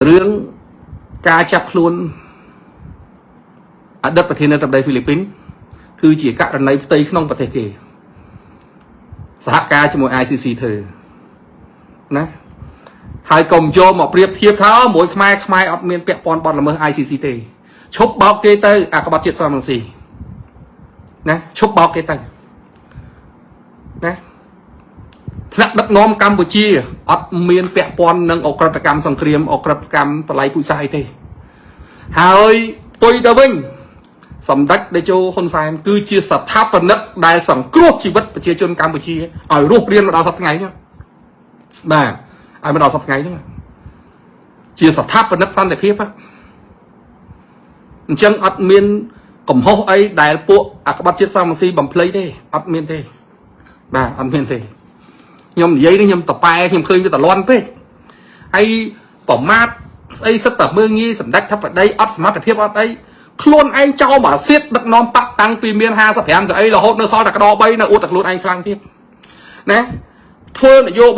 រឿងការចាប់ខ្លួនអតីតប្រធានាធិបតីហ្វីលីពីនគឺជាករណីផ្ទៃក្នុងប្រទេសគេសហការជាមួយ ICC ធ្វើណាហើយកុំយកមកប្រៀបធៀបថាអូមួយខ្មែរខ្មែរអត់មានពាក់ព័ន្ធបទល្មើស ICC ទេឈប់បោកគេទៅអាក្បត់ជាតិសមរង្ស៊ីណាឈប់បោកគេទៅណាថ្នាក់ដឹកនាំកម្ពុជាអត់មានពាក់ព័ន្ធនឹងអក្រិតកម្មសង្គ្រាមអក្រិតកម្មបល័យពូជសាសន៍អីទេហើយផ្ទុយទៅវិញសម្ដេចតេជោហ៊ុនសែនគឺជាស្ថាបនិកដែលសង្គ្រោះជីវិតប្រជាជនកម្ពុជាឲ្យរស់រានមកដល់សប្តាហ៍ថ្ងៃនេះបាទឲ្យមកដល់សប្តាហ៍ថ្ងៃនេះជាស្ថាបនិកសន្តិភាពអញ្ចឹងអត់មានកំហុសអីដែលពួកអាក្បត់ជាតិសមរង្ស៊ីបំភ្លៃទេអត់មានទេបាទអត់មានទេខ្ញុំនិយាយនេះខ្ញុំតប៉ែខ្ញុំឃើញវាតលន់ពេកហើយប្រមាថស្អីសិតតែមើងងាយសម្ដេចធិបតីអត់សមត្ថភាពអត់អីខ្លួនឯងចោលមកសៀតដឹកនាំបកតាំងពីមាន55កៅអីរហូតនៅសល់តែក្តរ3នៅអួតតែខ្លួនឯងខ្លាំងទៀតណាធ្វើនយោបាយ។